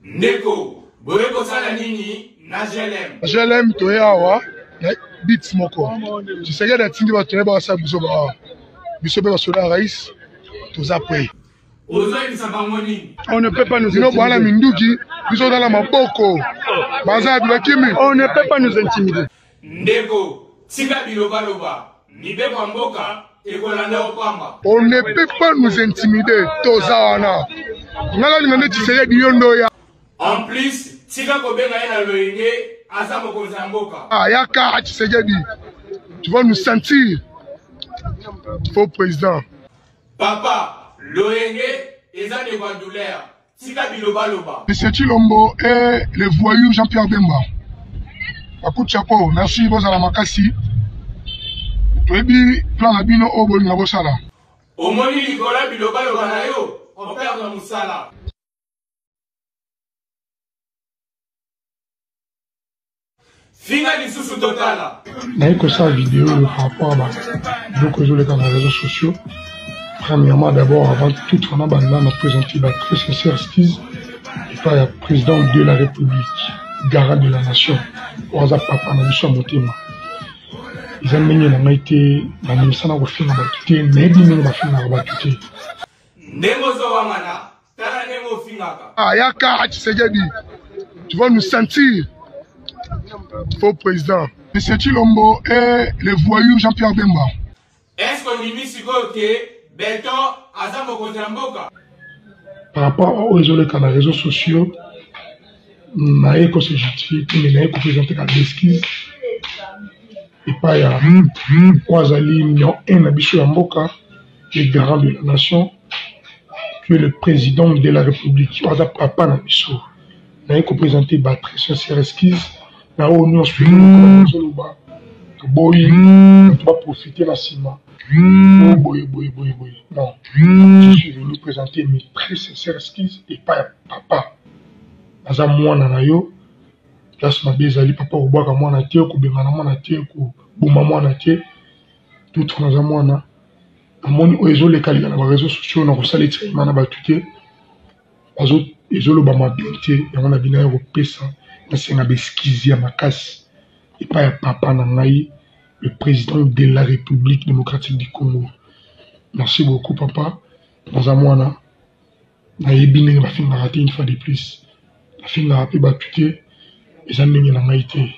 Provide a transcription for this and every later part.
Ndeko, boye kosala nini na GLM? GLM toye awa na bit moko. Tshisekedi atindi bato na ye basala biso ba awa. Biso mpe basoda ya rais toza prêt. Ozoyebisa bango nini? On ne peut pas nous intimider. Bino minduki, biso toza na maboko. Baza bakimi. On ne peut pas nous intimider. Ndeko, tika bilobaloba. Mibeko ya mboka ekolanda yo pamba. On ne peut pas nous intimider. Toza wana. Nga nalinga nde Tshisekedi yo ndoya. En plus, tika kobenga ye na loyenge aza mokonzi ya mboka. Ah, yaka Tshisekedi. Tu vas nous sentir. Faux président. Papa, loyenge eza ndeko ya douleur. Tika bilobaloba. Monsieur Tshilombo et le voyou Jean-Pierre Bemba. Ba coup de chapeau. Merci bozala makasi. Toyebi plan na bino oyo bolinga bosala. Omoni likolo ya bilobaloba na yo, operdre mosala. Finga lisusu totala. Naye kosala video oyo par rapport ya biloko ezoleka na réseaux sociaux. Premièrement, d'abord, avant tout, on a banda na présenter ba très sincère excuse epai ya président de la République, garant de la nation, oyo aza papa na biso ya motema. Eza ndenge na ngai te, namesana kofinga bato te, nayebi ndenge bafingaka bato te. Ndenge ozowangana, tala ndenge ofingaka. Ah, yaka Tshisekedi, tu vas nous sentir. Faux président. Monsieur Tshilombo et le voyou Jean-Pierre Bemba. Est-ce que ondimi sikoyo ke Beton aza mokonzi ya mboka? Par rapport oyo ezoleka na réseaux sociaux, naye ko se justifier te, mais naye ko présenter ka excuse epai ya oyo azali numéro 1 na biso ya mboka, le garant de la nation, qui est le président de la République, oyo aza papa na biso. Naye ko présenter ba très sincère excuse na oyo nyonso ezoloba toboyi bato baprofite na nsima oyo boye boye boye boye. Non, je suis venu présenter mes très sincères excuses epai ya papa. Naza mwana na yo, place mabe ezali papa, kobwaka mwana te, kobengana mwana te, koboma mwana te. Toutefois naza mwana, namoni oyo ezolekaleka na ba réseaux sociaux, na kosala etirement na bato te, ezolobama bien te. Yango na bino ya kopesa, nasenga ba excuse ya makasi epai ya papa na ngai, le président de la République démocratique du Congo. Merci beaucoup papa, naza mwana, nayebi ndenge bafingaka te. Une fois de plus, nafingaka mpe bato te, eza ndenge na ngai te.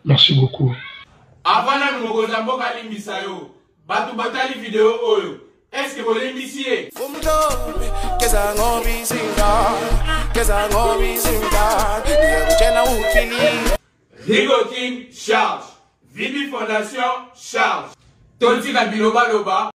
Merci beaucoup. Avant nanu mokonzi ya mboka alimbisa yo, bato batali video oyo, est-ce que bolimbisi ye? Rigo King charge, Vibi Fondation charge. Totika bilobaloba.